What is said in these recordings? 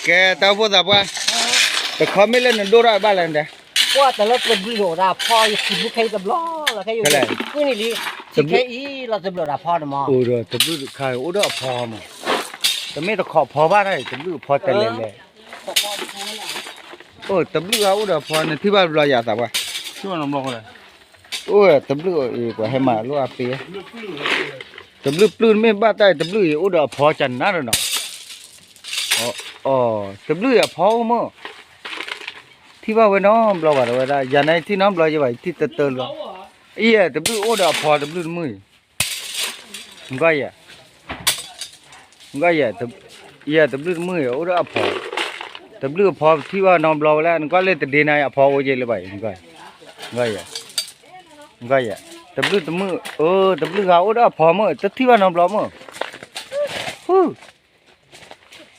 ကဲ တၢ်အိၣ်ဖှိၣ်သးပှၢ်, တခီမ့ၢ်လၢနဒိၣ်ထီၣ်ဘၣ်လဲၣ်နတဲ, ပှၤတၢ်လၢတဘျုးအိၣ်ဒၣ်ဖီ ယစံးဘျုးခဲအံၤတဘျီလီၤ ခဲယိာ်ကွံာ်နံၣ်လံ, စံးခဲအံၤလီၤတဘျုးဒၣ်ဖီန့ၣ်မး, အိၣ်ဒီးတဘျုးတခါအိၣ်ဒီးအဖီမး, တမ့ၢ်တခီဖီဘၣ်တၢ်အံၤ တဘျုးအဖီတဲလဲၤလဲၤ အိၣ်တဘျုးဂၤအိၣ်ဒီးအဖီ နထံၣ်ဘၣ်တဘျီယၤသးပှၢ်, အိၣ်တဘျုးအံၤ ပှၤဟဲမၤလိအပ့ၤ, တဘျုးပျုၢ်တမ့ၢ်ဘၣ်တၢ်အံၤ တဘျုးအံၤအိၣ်ဒီးအဖီကနၣ်ဒီးနီၤ, အိၣ် တဘျုးအံၤအဖီအိၣ်မး, ထံၣ်ဘၣ်ဝဲနီတဘျီဘၣ်တဝဲဒၣ် ယၤန့ၣ်ထံၣ်နီတဘျီယဘၣ် ယထံၣ်တတၢလီၤ, အံၤတဘျုးအိၣ်ဒီးအဖီတဘျုးတမုၢ်အံၤ နကွၢ်ယဲ, နကွၢ်ယဲ, ယဲတဘျုးတမုၢ်အံၤ အိၣ်ဒီးအဖီ, တဘျုးအဖီထံၣ်ဘၣ်နီတဘျီဝဲလၢ နကွၢ်လၢတဒ့နၤအံၤ အဖီအိၣ်က့ၤလၢၤဘၣ်အံၤ နကွၢ်ယဲ, နကွၢ်ယဲ, တဘျုးတမုၢ်, အိၣ် တဘျုးဂၤအိၣ်ဒီးအဖီမး တထံၣ်ဘၣ်နီတဘျီမး, ဟူ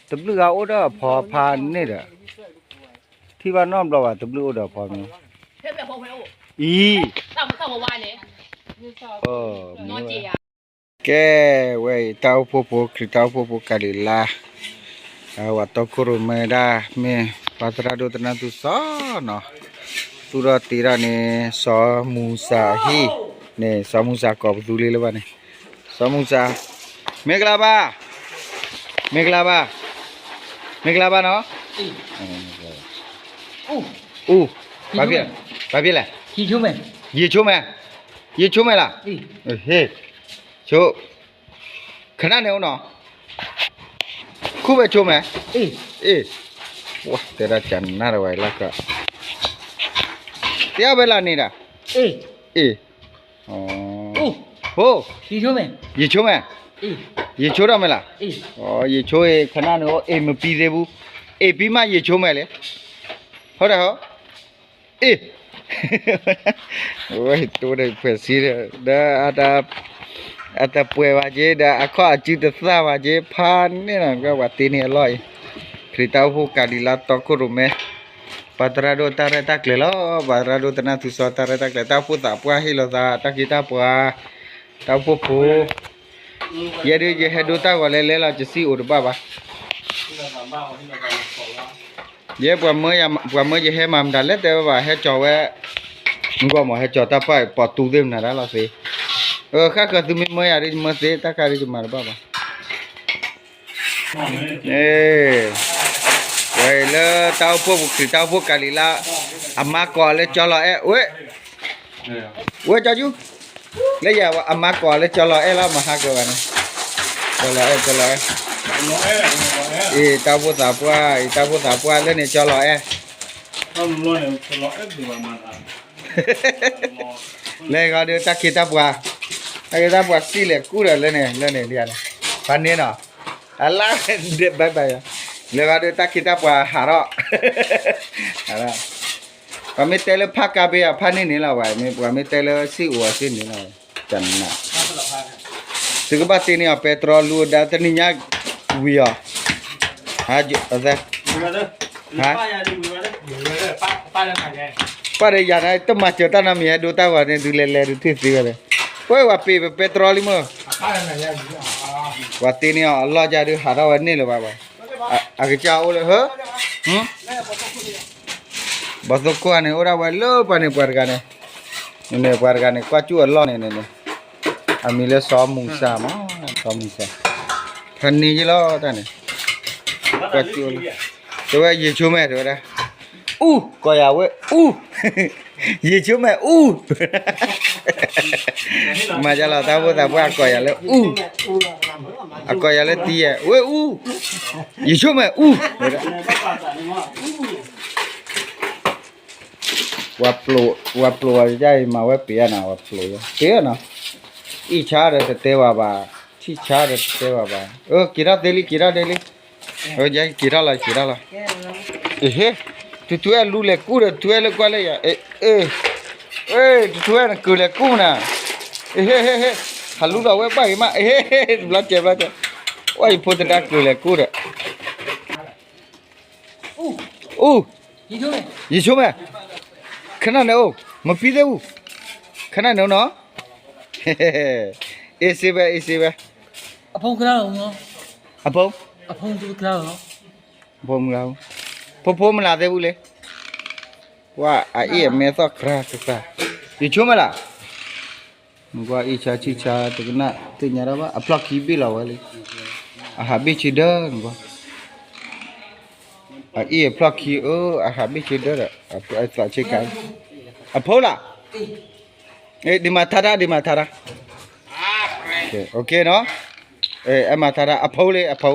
တဘျုးဂၤအိၣ်ဒီးအဖီဖးန့ၣ်ဒီး, ထံၣ်ဘၣ်နီတဘျီဘၣ် တဘျုးအိၣ်ဒီးအဖီမး, အံၤ ကဲဝဲအံၤ တၢ်အိၣ်ဖှိၣ်ဖိ ခရံာ်တၢ်အိၣ်ဖှိၣ်ဖိကၤလံၤလါ, ဝဲတီခိၣ်ရိၣ်မဲဒၣ် မ့ၢ်ပၢ်သရၣ်ဒိၣ်သနၢ်သူစီနီၤ, သူၣ်ထီၣ်တ့ထီၣ်န့ၣ် စီၤမူစၤဟံၣ်န့ၣ် စီၤမူစၤကိးပသူလံလၢၤဘၣ်န့ၣ်, စီၤမူစၤ, မ့ၢ်ကလါဘၣ်, မ့ၢ်ကလါဘၣ်, မ့ၢ်ကလါဘၣ်နီၤ, အိၣ်, ဘာဖြစ်လဲ, ဘာဖြစ်လဲ, ရေချိုးမယ်, ရေချိုးမယ်လား, ဟေ့, ချိုး ခဏနေဦးနော်, ခုပဲချိုးမယ်, အေး, ဝါ တဲဒၣ်ကနၣ်တဝဲလၢက, တယောက်ပဲလာနေတာ, အေး, ဟို, ရေချိုးမယ်, ရေချိုးတော့မယ်လား, ရေချိုးရင်ခဏနေဦး, အေး မပြီးသေးဘူး, အေး ပြီးမှရေချိုးမယ်လေ, ဟုတ်တယ်ဟော, အ့ၣ်, ဝဲတိၢ်ဒီးဖှဲးစံဒီး, ဒီး အတပှဲၤဘၣ်က့ၤ ဒီးအခီၣ်အစုတသၣ်ဘၣ်က့ၤ ဖးန့ၣ်နီၤ ကဝဲတ့န့ၢ်အလီၢ်အံၤ, ခရံာ်တၢ်အိၣ်ဖှိၣ်ကၤလံၤလါတီခိၣ်ရိၣ်မဲ, ပၢ်သရၣ်ဒိၣ်တၢ်ရဲၣ်တၢ်ကျဲၤလီၤ, ပၢ်သရၣ်ဒိၣ်သနၢ်သူစီတၢ်ရဲၣ်တၢ်ကျဲၤ တၢ်အိၣ်ဖှိၣ်သးပှၢ်ဟ့ၣ်လီၤသး တၢ်ခ့တၢ်ပှၤ, တၢ်အိၣ်ဖှိၣ်ဖိ ယဲဒုးယဟဲဒိတၢ်ဂီၤလဲၤလဲၤလီၤ ကစံၣ်အိၣ်တဘၣ်ဘၣ်, ယဲပှၤမၢယၤ ပှၤမၢယဟဲမၤမတၤလဲၣ်တဲဝဲဘၣ် ဟဲကၠီၤဝဲ, မုၢ်ဂီၢ်မး ဟဲကၠီၤတၢ်ပာ်ပိာ်တူသ့ၣ်မနုၤဒၣ်လီၤသ့, ဃၣ်ဃၢၤသုမ့ၢ်မၢယၤဒုး ယမၢသ့ တၢ်ခါဒုးယမၤတဘၣ်ဘၣ် ဝဲအံၤလၢတၢ်အိၣ်ဖှိၣ်ပူၤ ခရံာ်တၢ်အိၣ်ဖှိၣ်ကၤလံၤလါ, အမါကိးလၢကၠီလီၤအဲၣ်, ဝဲ, ဝဲကၠီကၠူ, လၢယၤအမါကိးလၢကၠီလီၤအဲၣ်လီၤ မၤဟးကၢၤဘၣ်န့ၣ်, ကၠီလီၤအဲၣ် ကၠီလီၤအဲၣ်, အ့ၣ် တၢ်အိၣ်ဖှိၣ်သးပှၢ် အံၤတၢ်အိၣ်ဖှိၣ်သးပှၢ်လၢန့ၣ်ကၠီလီၤအဲၣ် လၢဂီၤဒီးတၢ်ခ့တၢ်ပှၤ, တၢ်ခ့တၢ်ပှၤစံၣ်လဲၤကူၣ်ဒီးလၢန့ၣ် လၢန့ၣ်ဒ်န့ၣ်, ဖးန့ၣ်နီၤ, အလါ, ဘဲဘဲ, လၢဂီၤဒီးတၢ်ခ့တၢ်ပှၤဟးထီၣ်, ပှၤမ့ၢ်တဲလၢဖးကါဘ့ၣ်အဖးန့ၣ်န့ၣ်လီၤဝဲ, ပှၤမ့ၢ်တဲလၢစံၣ်အိၣ်အစ့ၢ်န့ၣ်လီၤ, ကနၣ်, သုကဘၣ်တ့န့ၢ်အီၤပဲတြီလူၤဒါတနံၤညါ, ဝံၤအီၤ ဟါ, ပၢ်ဒီးယၤန့ၣ် တမၤစၢၤတၢ်နီတမံၤ ဟဲဒိတၢ်ဂီၤန့ၣ် ဒုးလဲၤလဲၤဒုးထံၣ်သ့ဝဲလဲၣ်, ပဝဲပှၤပ့ၤပဲပဲတြီလံမ့ၢ်, ပှၤတ့န့ၢ်အီၤအလီၢ်ယၤဒုးဟးထီၣ်ဝဲန့ၣ်လၢၤဘၣ်, အကစၢ်အိၣ်လၢဟၢ, ဘီသိခိၣ်န့ၣ် အိၣ်ဒၣ်ဝဲလၢပှၤန့ၣ်ပှၤတဂၤန့ၣ်, န့ၣ်ပှၤတဂၤန့ၣ် ကွၢ်ကၠူၣ်အလီၢ်န့ၣ်န့ၣ်, အမံၤလၢစီၤမူစၤမး, စီၤမူစၤ, ဖးန့ၣ်ယလီၤတၢ်န့ၣ်, ကွၢ်ကၠူၣ်အလီၢ်, တဲဝဲယ့ၤဆိမဲာ်တဲဝဲဒၣ်, အူ, ကိးယၤဝဲအူ, ယ့ၤဆိမဲာ်အူ, မၤယလီၤတၢ်အိၣ်ဖှိၣ်သးပှၢ် အကိးယၤလၢအူ, အကိးယၤလၢတံၤယဲၢ် ဝဲအူ, ယ့ၤဆိမဲာ်အူ, တဲဝဲဒၣ် ဝဲပျိးဝဲဒ်အံၤ မၤဝဲပ့ၤအါနၤ ဝဲပျိးယဲ ပ့ၤအါနၤ, အံၣ်ဆါဒီးတတဲဘၣ်ဘၣ်, ထံၣ်ဆါဒီးတတဲဘၣ်ဘၣ်, က့ၤထီၣ်သ့လံ က့ၤထီၣ်သ့လံ, က့ၤထီၣ်လီၤ က့ၤထီၣ်လီၤ, ဟ့ၣ်, တထူအဲၣ်လူလဲၤကူၣ်ဒီး ထူအဲၣ်လၢကွၢ်လၢယၤ, တထူအဲၣ်နကုၤလဲၤကူၣ်နၤ, ဟ့ၣ်ဟ့ၣ်ဟ့ၣ်, ဟးလူလီၤဝဲဘၣ်ဂ့ၤမး, ဟ့ၣ်ဟ့ၣ်ဟ့ၣ်, ဘျီကဲဘျီကဲ, ဝဲယဖိသဒါကုၤလဲၤကူၣ်ဒီး အူ, ယ့ၤဆိမဲာ်, ခနၣ်န့ၣ်အိၣ်, မဖံသ့ၣ်အူ, ခနၣ်န့ၣ်အိၣ်နီၤ, အ့စ့ဝဲ အ့စ့ဝဲ, အဖုန်း, အဖုန်း, အဖုန်း, ဖိမုၣ်လၢ, ဖိဖိမုၣ်လၢသ့ၣ်ပူၤလဲၣ်, ကွၢ်အအ့ၣ်အမဲသီၣ်ကြၤကြၤ, ယဆိကမိၣ်လၢ နကွၢ်အ့ၣ်ဆါဆံၣ်ဆါ တကနၣ်သ့ၣ်ညါတၢ်ဘၣ် အဖျီၣ်ခံဘ့ၣ်လီၤဝဲလံ, အဟးဘ့ၣ်ဆ့ဒၢနကွၢ်, အအ့ၣ်အဖျီၣ်ခံအၢ အဟးဘ့ၣ်ဆ့ဒၢဒီး အသးဆ့ကၤ, အဖိလၢ ဒ်မၤထါတၢ် ဒ်မၤထါတၢ်, နီၤ, အမၤထါတၢ် အဖိလံ အဖိ,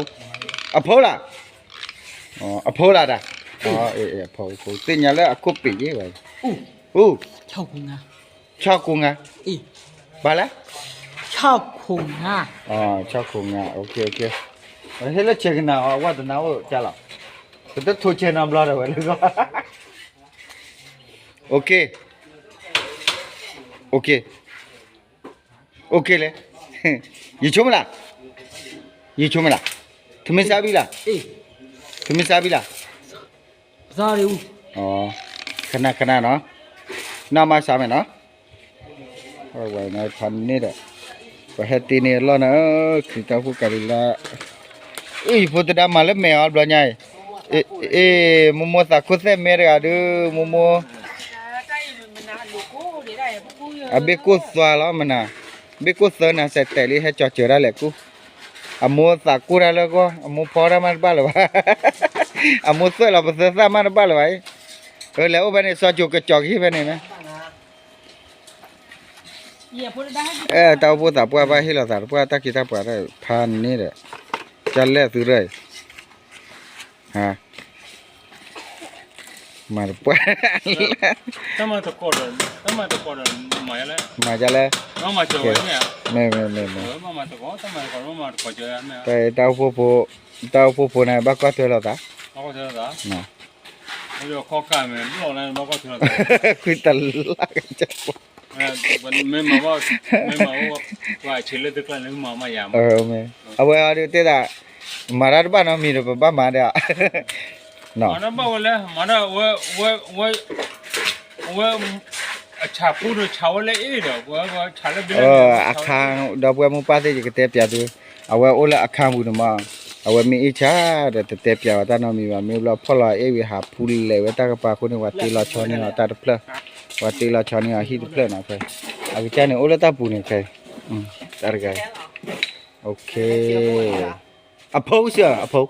အဖိလၢ, အဖိလၢတၢ်, အဖိ သ့ၣ်ညါလၢအခိၣ်ပ့ၤယ့ၢ်ဝဲ, အိၣ်, ဆီၣ်ကိငါ, ဘၣ်လဲၣ်, ဆီၣ်ကိငါ, ဆီၣ်ကိငါ, ဟ့ၣ်လၢဆဲးကနၣ်အီၤ အဝဲတနါအိၣ်ကၢ်လီၤ, ပတထိးဆဲးနီတဘျီဒီးဝဲလၢဂီၢ် OK, OK, OK လဲၣ်, ယဆိကမိၣ်လၢ, ယဆိကမိၣ်လၢ, ထမင်းစားပြီလား, ထမင်းစားပြီလား, ခဏခဏနီၤ, နီၢ်မါစၢ်မဲာ်နီၤ, ဝဲဖးန့ၣ်ဒီး, ပဟဲတ့န့ၢ်အလီၢ်န့ၣ်, ခရံာ်တၢ်အိၣ်ဖှိၣ်ကးဒ်လၢ, အံၤဖိသဒါမၤလၢမဲာ်အီၤဘျီညါအံၤ, အ့ မိၢ်မိၢ်သးခိၣ်သဲၣ်မဲတဂၤဒုး, မိၢ်မိၢ် အဘ့ၣ်ကိၢ်သွါလီၤမနၤ, ဘ့ၣ်ကိၢ်သၢနၤစဲးတဲာ်လံ ဟဲကၠီၤစၢၤဒၣ်လဲာ်ကူၣ်, အမိၢ်သးကိၢ်တၢ်လၢဂီၢ် အမိၢ်ဖီတၢ်မးတဘၣ်လၢၤဘၣ်, အမိၢ်သွဲၣ်လီၤပသၢသၣ်မးတဘၣ်လၢၤဘၣ်, အလဲၤအိၣ်ဖဲန့ၣ် စီၤကိၤကကၠီၤကဟ့ၣ်ဖဲန့ၣ်မ့ၢ် တၢ်အိၣ်ဖှိၣ်သးပှၢ်ဘၣ်ဟ့ၣ်လီၤသးတပှၢ် တၢ်က့တၢ်ပှၤတၢ်ဖးန့ၣ်ဒီး, ကလဲၣ်သုရၢၢ်အံၤ, မၤတပှၢ်, မၤဒ်လဲၣ်, မ့ၢ်မ့ၢ်မ့ၢ်မ့ၢ်, တၢ်အိၣ်ဖှိၣ်ဖိ, တၢ်အိၣ်ဖှိၣ်ဖိန့ၣ် ဘၣ်ကွၢ်ထွဲလိာ်သး ခွံတလၢ်ကစၢ်, အဝဲအီၤဒုးတဲဒၣ်, မၤတၢ်တဘၣ်နီတမံၤဒီး ပဘၣ်မၤဒၣ်, ဝဲ, အခါ, ဒီပုၢ်ဝဲၢ်မိၢ်ပၢ်သ့ၣ် ယကတဲပျးသု, အဝဲအိၣ်လၢအခါပူၤန့ၣ်မး, အဝဲမ့ၢ်အ့ၣ်ဆါဒီးတတဲပျးဘၣ်တၢ်နီတမံၤဘၣ်, မ့ၢ်ဘျီဖီၣ်လီၤအ့ၣ်ဝံၤဟးဖူလဲၤဝဲတၢ်ကပၤအဃိန့ၣ် ပှၤတ့လီၤဆီန့ၢ်အီၤတၢ်တဖျၢၣ်, ပှၤတ့လီၤဆီန့ၢ်အီၤဟံၣ်တဖျၢၣ်နီၤ, အကစၢ်န့ၣ်အိၣ်လၢတၢ်ပူၤန့ၣ်ခဲအံၤ, တၢ်တဂၤအံၤ, OK, အဖိစ့ၢ် အဖိ,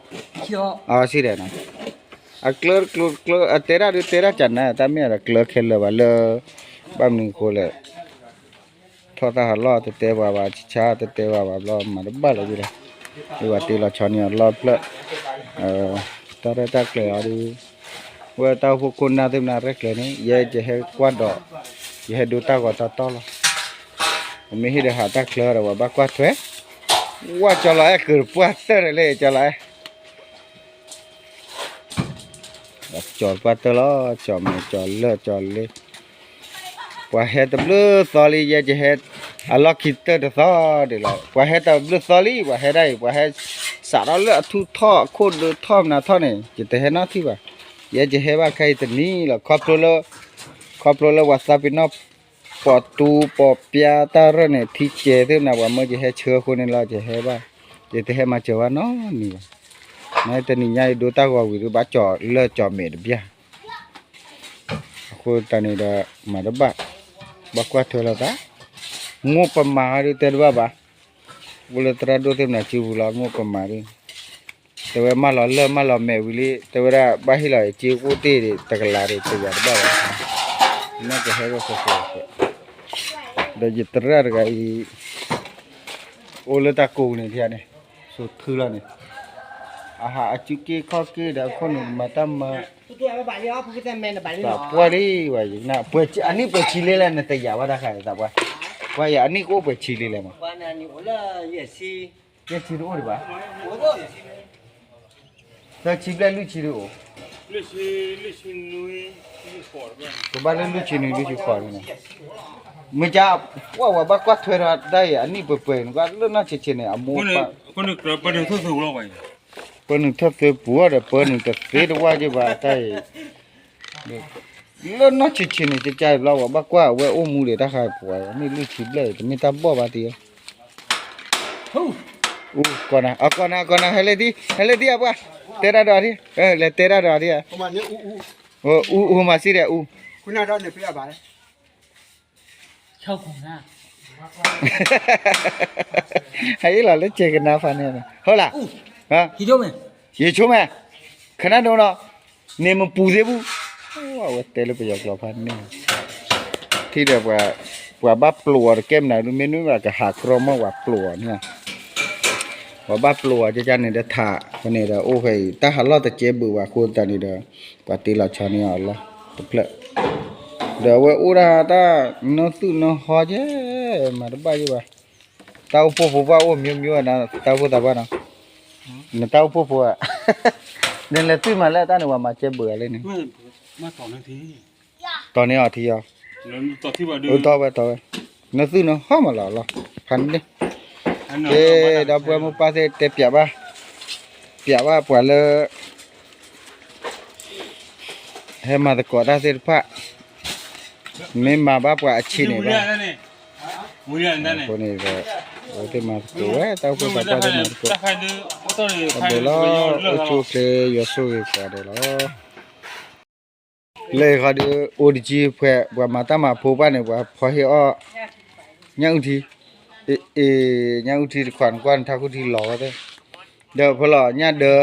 စံၣ်ဒဲးနီၤ, အကျၢၤကျိၤကျၢၤ အတဲဒၣ်ဒုးတဲဒၣ်ကနၤ တၢ်မ့ၢ်အဒီးကျၢၤခဲလၢာ်ဘၣ် လၢ, ဘၣ်မနုၤအဃိလဲၣ်, ထီၣ်တၢ်ဟးလီၢ်တတဲပှၤဘၣ် ဆါတတဲပှၤဘၣ်ဘျီ မၤတဘၣ်လၢၤဒ်လဲၣ်, ဒ်ပှၤတ့လီၤဆီန့ၢ်အီၤလီၢ်တဖျၢၣ်, တၢ်ရဲၣ်တၢ်ကျဲၤအီၤဒုး, ဝဲတၢ်အိၣ်ဖှိၣ်ခိၣ်နၢ်သ့ၣ်မနုၤရဲၣ်ကျဲၤန့ၣ် ယဲယဟဲကွၢ်ဒီး, ယဟဲဒိတၢ်ဂီၤတီတီလီၤ, ပမ့ၢ်ဟ့ၣ်ဒီးဟးတၢ်ချၢဒီး ပှၤဘၣ်ကွၢ်ထွဲ, ဝဲကၠီၤလီၤအဲၣ်ကုၤတပှၢ်တၢၢ်ဒီးလၢကၠီၤလီၤအဲၣ် ကၠီၤတပှၢ်တၢၢ်လီၤ ကၠီၤမဲာ်ကၠီၤလၢၢ်ကၠီၤလ့, ပှၤဟဲတဘျုးသီလံ ယဲယဟဲ, အလီၢ်ခံတၢၢ်တသီဒံးလီၤ ပှၤဟဲတဘျုးသီလံ ပှၤဟဲဒၣ်အံၤ ပှၤဟဲစးထီၣ်လၢအထူၣ်ထီၣ်အခိၣ်ဒုးထီၣ်မနုၤထီၣ်န့ၣ် ယတဟဲနီတထံၣ်ဘၣ်, ယဲယဟဲဘၣ်ခဲအံၤတနံၤလီၤ ခီဖျိလၢ, ခီဖျိလၢပှၤသးပ့ၤနီၣ်, ပိာ်တူပိာ်ပျါတၢ်ရၢၢ်န့ၣ် ထံကဲၤသ့ၣ်မနုၤ ပှၤမၢယဟဲဆှၢအဃိန့ၣ်လီၤ ယဟဲဘၣ်, ယတဟဲမၤစၢၤဘၣ်နီတမံၤဘၣ်, နတနံၤညါအံၤဒိတၢ်ဂီၤဝံၤဒုး ဘၣ်ကၠီၤလၢၢ်ကၠီၤမဲာ်တဘျီ အဃိသတးန့ၣ်ဒီး မၤတဘၣ်, ဘၣ်ကွၢ်ထွဲလိာ်သး, မိၢ်ပမၤဒုးတဲတဘၣ်ဘၣ်, အိၣ်လၢသရၣ်ဒိၣ်သ့ၣ်မနုၤစုပူၤလီၤ မိၢ်ပမၤဒုး, တဲဝဲမၢလီၤလၢၢ်မၢလီၤမဲာ်ဝံၤလံ တဲဝဲဒၣ်ဘၣ်ဟ့ၣ်လီၤအံၤက့အိၣ်တ့ၢ်ဒံးတကလးဒံးတယၤတဘၣ်ဘၣ်, နီၢ်ကဟဲဂီၢ်ဃီဃီ, ဒီးယသရၣ်တဂၤအံၤ အိၣ်လၢတၢ်ကိးန့ၣ်ဒ်န့ၣ်, ဆိးထုလီၤန့ၣ်, အဟးအစုက့ခီၣ်က့ဒီးအခိၣ်နူာ်မၤတၢ်မၤ, ပှၢ်လံဝဲ, အနံၣ်ပှဲၤဆံလံလဲၣ် နတယာ်ဝဲတၢ်ဃာ်သးပှၢ်, ပှၢ်ယၤအနံၣ်ကအိၣ်ပှဲၤဆံလံလဲၣ်မး, ယဲၢ်ဆံတအိၣ်ဒံးဘၣ်, သၢဆံဘျဲၣ်လွံၢ်ဆံတအိၣ် ကဘၣ်လၢလွံၢ်ဆံနွံလွံၢ်ဆံဃိးန့ၣ်, မ့ၢ်က, ပှၢ်ဝဲဘၣ်ကွၢ်ထွဲဒီးတၢ်အံၤ အနံၣ်ပှဲၤပှဲၤန့ၣ် ကွၢ်လၢနီၢ်ဆံးဆံးန့ၣ် အမိၢ်ပၢ်, ပၢနုာ်ထီၣ်သ့ပူၤဒီး ပၢနုာ်တသ့တဝၢ်က့ဘၣ်တၢ်အံၤ, လၢနီၢ်ဆံးဆံးန့ၣ် ကကဘျီဝဲဘၣ်ကွၢ်ဝဲအိၣ်မူဒီးတၢ်ဃာ်ပှၤ မ့ၢ်လွံၢ်ဆံဘျဲၣ် တမ့ၢ်တၢ်ဘီၣ်ဘၣ်တံၢ်, ကီးနၤ ကီးနၤ ကီးနၤ ဟဲလၢဒ် ဟဲလၢဒ်အပှၢ် တဲတၢ်ဒီးအီၤဒံး, လဲၤတဲတၢ်ဒီးအီၤဒံးဧါ, အူ အူမၤစံဒဲးအူ, ဟဲအ့ၣ်လီၤလၢကဲကနါဖးန့ၣ်, ဟဲလၢ, ယဆိမဲာ်, ခနၣ်ဒိနီၤ, န့ၣ်မပူၤသ့ၣ်ပူၤ, အဝဲတဲလၢပယီၤကျိာ်ဖးန့ၣ်, ထံၣ်ဒီး ပှၤဘၣ်ပျိာ်အီၤတကဲမနုၤဒုး မ့ၢ်နုၤဘၣ်ကဟးကြီမီၢ်ပှၤပျိာ်အီၤန့ၣ်, ပှၤဘၣ်ပျိာ်အီၤကကန့ၣ်ဒီးထး, ဖဲန့ၣ်ဒီးအိၣ်ဖဲအံၤ တၢ်ဟးလီၢ်တကဲဘုးဘၣ်အဃိသတးန့ၣ်ဒီး, ပှၤတ့လီၤဆီန့ၢ်အီၤအလီၢ်တဖျၢၣ်, ဒီးအဝဲအိၣ်ဒၣ်တၢ်နသုၣ်နဟီကဲ, မၤတဘၣ်ယဘၣ်, တၢ်အိၣ်ဖှိၣ်ဖိဘၣ်အိၣ် မျိုးမျိုး တၢ်အိၣ်ဖှိၣ်သးပှၢ်နီၤ, နတၢ်အိၣ်ဖှိၣ်ဖိဧါ, နလဲၤသုၣ်မးလၢတၢ်န့ၣ် ပှၤမၤကဲဘုးအီၤလၢန့ၣ်, တီၢ်န့ၢ်အီၤထံအီၤ, တီၢ်ဝဲတီၢ်ဝဲ, နသုၣ်နဟီမးလီၤလီၤ, ဖးန့ၣ်, ဒီပုၢ်ဝဲၢ်မိၢ်ပၢ်သ့ၣ်တဲပျးဘၣ်, ပျးဘၣ်ပှၤလၢ ဟဲမၤသကိးတၢ်သ့ၣ်တဖၣ်, မ့ၢ်မၤဘၣ်ပှၤအဆံးန့ၣ်ဘၣ်, အဃိန့ၣ်ဒီး, အဝဲသ့ၣ်မၤသကိးဝဲ တၢ်အိၣ်ဖှိၣ်သးပှၢ်သ့ၣ်မၤသကိး, အဒိးလီၤ, အိၣ်ဆူၣ်အိၣ်ချ့ယွၤဆိၣ်ဂ့ၤကိးဂၤဒဲးလီၤ. လၢယခီဒီး အိၣ်တကံၢ်ဖဲ ပှၤမၤတၢ်မၤဖိဘၣ်န့ၣ် ပှၤဖီဟ့ၣ်အီၣ် ညၣ်အုၣ်ထံ, အ့ ညၣ်အုၣ်ထံတခွးနကွၢ်နထါခူၣ်ထံလီၤဝဲသ့ၣ်, ဒီးဖဲလီၤညၣ်ဒၢ,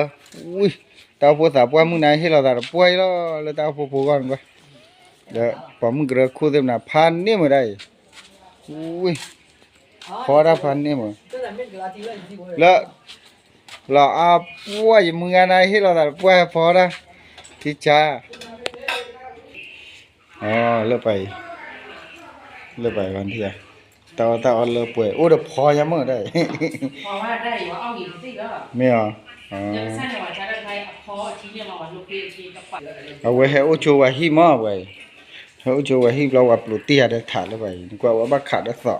ဝံ, တၢ်အိၣ်ဖှိၣ်သးပှၢ်မုၢ်နၤဟ့ၣ်လီၤသးတပှၢ်အံၤလီၤ လၢတၢ်အိၣ်ဖှိၣ်ဖိဂီၢ်န့ၣ်ကွၢ်, ဒီးပှၤမုၣ်ကရၢခိၣ်သ့ၣ်မနၤ ဖးန့ၢ်မုာ်ဒၣ်အံၤ, ဝံ, ဖီဒၣ်ဖးန့ၢ်မုာ်, လၢ လီၤအါပှၢ်ယမုၢ်ဂၤနၤဟ့ၣ်လီၤသးတပှၢ်ဖီဒၣ်, ထံဆါ, လၢပှၤအံၤ, လၢပှၤအံၤ, တၢ်အီၣ်တၢ်အီလၢပှဲၤ အိၣ်ဒီးဖီညါမုာ်ဒၣ်အံၤ, မ့ၢ်အီၤ, အဝဲဟဲအိၣ်ဆိဝဲဟံၣ်မးပှၤအံၤ, ဟဲအိၣ်ဆိဝဲဟံၣ်ဘျီဝဲပျိးတ့ၢ်ယၤဒီးထးလၢပှၤအံၤ နကွၢ်ဝဲဘၣ်ခးဒီးသီး,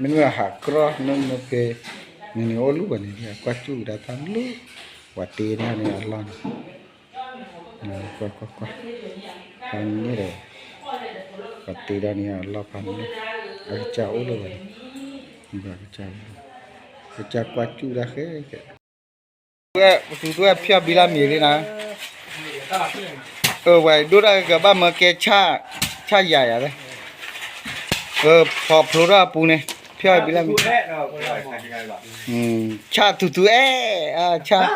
မ့မ့ၢ်ဟးကြီနဖဲ, န့ၣ်န့ၣ်အိၣ်လူၤဝဲန့ၣ် ကွၢ်စူၣ်ကဒါတၢ်လၢ, ပှၤတ့ဒၣ်န့ၣ်အလီၢ်န့ၣ်, ကွၢ်ကွၢ်ကွၢ်, ဖးန့ၢ်ဒီး, ပှၤတ့ဒၣ်န့ၣ်အလီၢ်ဖးန့ၢ်, အကစၢ်အိၣ်လၢဝဲန့ၣ်, ကစၢ်, ကစၢ်ကွၢ်စူၣ်ဒၣ်ဃဲဃဲ ပသူသူဝဲဖျီၣ်ဘံလၢမ့ၤလံနၤ, အဝဲဒိၣ်ဒၣ်ကဘၣ်မၢကဲ, ဆၣ်ယၤယၤ, ဖီဖျိထီၣ်အပူၤန့ၣ်, ဖျီၣ်ဘံလၢမ့ၤ, ဆၣ်သူသူအဲ, ဆၣ်,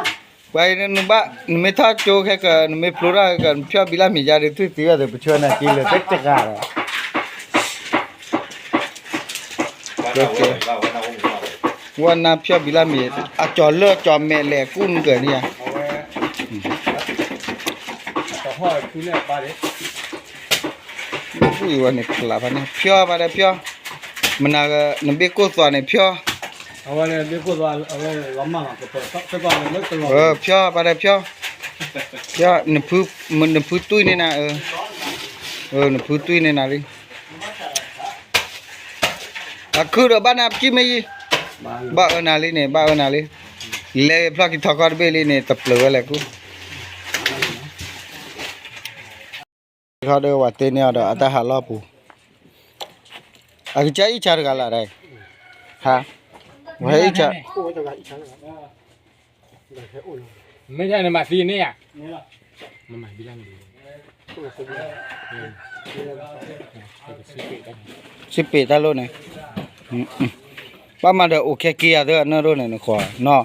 ပှၤအံၤ, နမ့ၢ်ထီၣ်ကၠိခဲကၢ, နမ့ၢ်ဖျိထီၣ်ကၢ, နဖျီၣ်ဘံလၢမ့ၤယၤဒီး သွံၣ်သံဝဲဒီးပဆၢနၤက့လၢတတဂၤဒီး ဝဲနၤဖျီၣ်ဘံလၢမ့ၤ, အကၠီၤလၢကၠီၤမဲာ်လဲၤကူၣ်နကၢၤန့ၣ်ယါ, ဝဲန့ၣ်ဖျါဖးန့ၣ် ဖျီၣ်ဘၣ်ဒီးဖျီၣ်, မနၤ, နဘ့ၣ်ကိၢ်သွးန့ၣ်ဖျီၣ်, ဖျီၣ်ဘၣ်ဒီးဖျီၣ်, ဖျီၣ်, နဖုတွံၢ်န့ၢ်နၤ, နဖုတွံၢ်န့ၢ်နၤလံ အခုဒီးဘၣ်နၤပကံၢ်မ့ၢ်ယံၤ, ဘၣ်အၢနၤလံန့ၣ် ဘၣ်အၢနၤလံ, လဲၤဖျီၣ်က့ၤထီခီတဘ့ၣ်လံန့ၣ် တပျၢၤဝဲလဲၣ်ကူၣ်, ခီဒီးဝဲတ့န့ၢ်အီၤဒီးအတၢ်ဟးလီၢ်ပူၤ, အကစၢ်အံၣ်ဆါတဂၤလၢ်ဒၣ်, ဟါ, ဝဲအံၣ်ဆါ မ့ၢ်နမၤသံန့ၣ်ဧါ, စံးပ့းတၢ်လိၣ်န့ၣ်, ဘၣ်မၤဒီးအိၣ်ခဲက့ၤယၤသၢနၢ်ရိၣ်န့ၣ် နဃီနီၤ,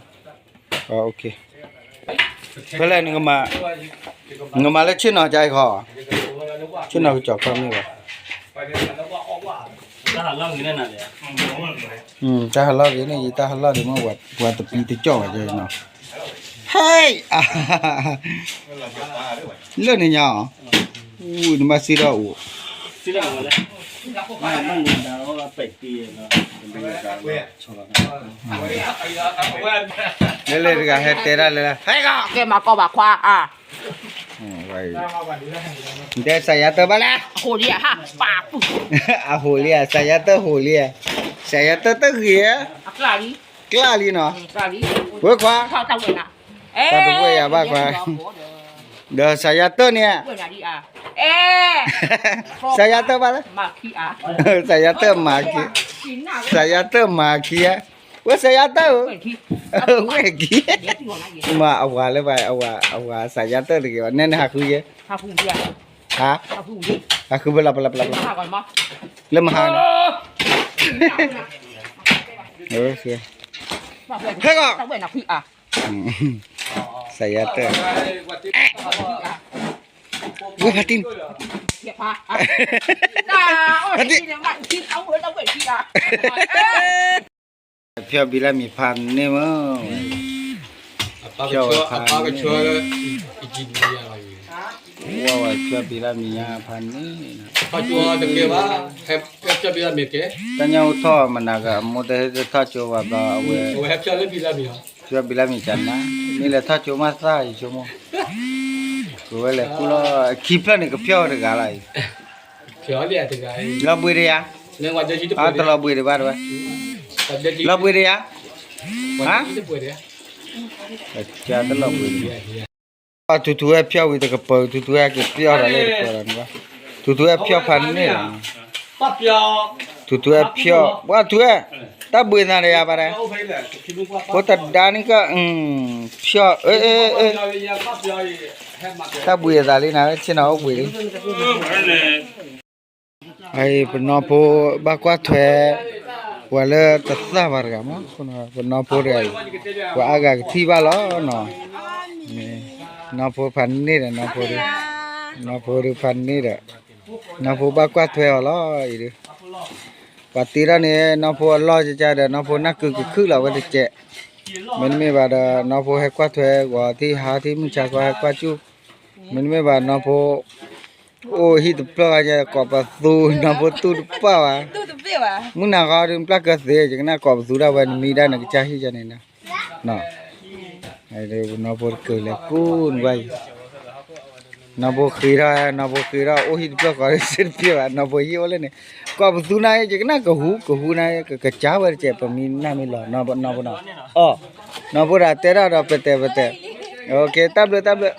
ဖဲလဲၣ်, နကမၤလၢဆ့ၣ်နီၤကါအံၤဃီ, ဆ့ၣ်နီၤကစီၤခီမ့ၢ်ဘၣ် တၢ်ဟးလီၢ်ဂ့ၤန့ၣ် ယတၢ်ဟးလီၢ်ဒ်မ့ၢ်ပှၤတပံတကၠီၣ်ဝဲနီၤ, ဟဲ, လၢန့ၣ်ညါ, နဘၣ်စံးထီၣ်အိၣ် လဲၤလဲၤတဂၤဟဲတဲဒၣ်လဲၣ်, ဟဲက့ၤမၤကီၢ်ဘၣ်ခွါဧါ, တဲစးယၤတၢ်ဘၣ်လဲၣ်, အဟိလံဧါ, စးယၤတၢ်ဟိလံဧါ, စးယၤတၢ်တဂ့ၤဧါ, ကျၢ်လံနီၤ, ဝဲခွါ, တၢ်တဝဲယၤဘၣ်ခွါ, ဒီးစးယၤတၢ်န့ၣ်, စးယၤတၢ်ဘၣ်လဲၣ်, စးယၤတၢ်မၤခံ, စးယၤတၢ်မၤခံဧါ, ဝဲစးယါတၢ်ဧၢ, ဝဲက့ၤ, မ့ၢ်အဝၤလၢဘၣ်, အဝၤစးယါတၢ်တဂ့ၤဘၣ်, နဲန့ၣ်ဟးဃုယဲ, ဟါ, ဟးဃုဖဲလၢပလၢပလၢပလၢ, လၢမဟါန့ၣ်, ဟဲကီး, စးယါတၢ်, ဝဲဖးတံၢ်, ဖးတံၢ် ဖျီၣ်ဘံလၢမံၤဖးန့ၣ်မး, ဖျီၣ်ဝဲဖးန့ၣ်, ဝဲဝဲဖျီၣ်ဘံလၢမံၤညါဖးန့ၣ်, တၢ်ညါအိၣ်ထီၣ်မနၤကမိၢ်တဟဲထီၣ်ကၠိဝဲဘျီအဝဲ, ဖျီၣ်ဘံလၢမံၤကနၤ, မ့ၢ်လဲၤထီၣ်ကၠိမးသၣ်အံၤကၠိမိၢ်, ကဝဲလဲၤကူၣ်လီၤ, ခံဖျၢၣ်န့ၣ် ကဖျီၣ်ဝဲတဂၤလီၤအံၤ, လီၤဘှံးတယၤ, အတလီၤဘှံးဒံးဘၣ်တဝဲ, လီၤဘှံးတယၤ, ဟါ, တလီၤဘှံးတယၤ, ထူထူဝဲဖျီၣ်ဝံၤတကပၤ, ထူထူဝဲက့ၤဖျီၣ်ဒီးလၢတကပၤဒီး, ထူထူဝဲဖျီၣ်ဖးန့ၣ်လီၤ, ထူထူဝဲဖျီၣ်, ပှၤထူဝဲ, တၢ်ဘှံးနၤဒီးယၤဘၣ်ဒဲး, ဖိတဒါန့ၣ်က, ဖျီၣ်, တၢ်ဘှံးအသးလံနၤ, ဆ့ၣ်နီၤအိၣ်ဘှံးလံ. ပနီၢ်ဖိဘၣ်ကွၢ်ထွဲ, ပှၤလၢတသၣ်ဘၣ်တဂၤမး, ပနီၢ်ဖိတဂၤအံၤ, ပှၤအါဂၤကထံၣ်ဘၣ်လီၤနီၤ, နီၢ်ဖိဖးန့ၢ်ဒီး နီၢ်ဖိဒု, နီၢ်ဖိဒုဖးန့ၢ်ဒီး, နီၢ်ဖိဘၣ်ကွၢ်ထွဲအီၤလီၤအံၤဒု, ပှၤတ့ထီၣ်န့ၣ် နီၢ်ဖိအလီၢ်ကကါဒီး နီၢ်ဖိနၢ်ကုာ်ကခုၣ်လီၤဝဲတကဲး, မ့တမ့ၢ်ဘၣ်ဒီး နီၢ်ဖိဟဲကွၢ်ထွဲဂီၤထံၣ် ဟါထံၣ်မုၢ်ဆါခီဟဲကွၢ်ကၠူၣ်, မ့တမ့ၢ်ဘၣ်နီၢ်ဖိ အိၣ်ဟံၣ်တဖျၢၣ်ဂၤညါ ကိးပသူ နီၢ်ဖိတူၢ်တပာ်ဘၣ်, မုၢ်နၤဃီဒုးပျၢ်ကၢသ့ ယကနၣ်ကိးပသူဒၣ်ဝဲနမံၤဒၣ်နကစၢ်ဟံၣ်ကန့ၣ်, နီၢ်ဖိတကၢၤလဲၤကူၣ်နကွၢ်အံၤ, နီၢ်ဖိဃ့ထီၣ် နီၢ်ဖိဃ့ထီၣ် အိၣ်ဟံၣ်တဖျၢၣ်ဃီဒုးစ့တဖျၢၣ်ဘၣ် နီၢ်ဖိဟံၣ်အိၣ်လၢန့ၣ်, ကိးပသူနၤ ယကနၣ်ကဟူးကဟူးနၤ ကကစၢ်ဝဲတကဲး ပမံၤနၢ်မ့ၢ်လီၤ နီၢ်ဖိနီၢ်, အီ, နီၢ်ဖိဒၣ်တဲဒၣ်ဒီးပတဲပတဲ, တၢ်ဘျုးတၢ်ဘျုး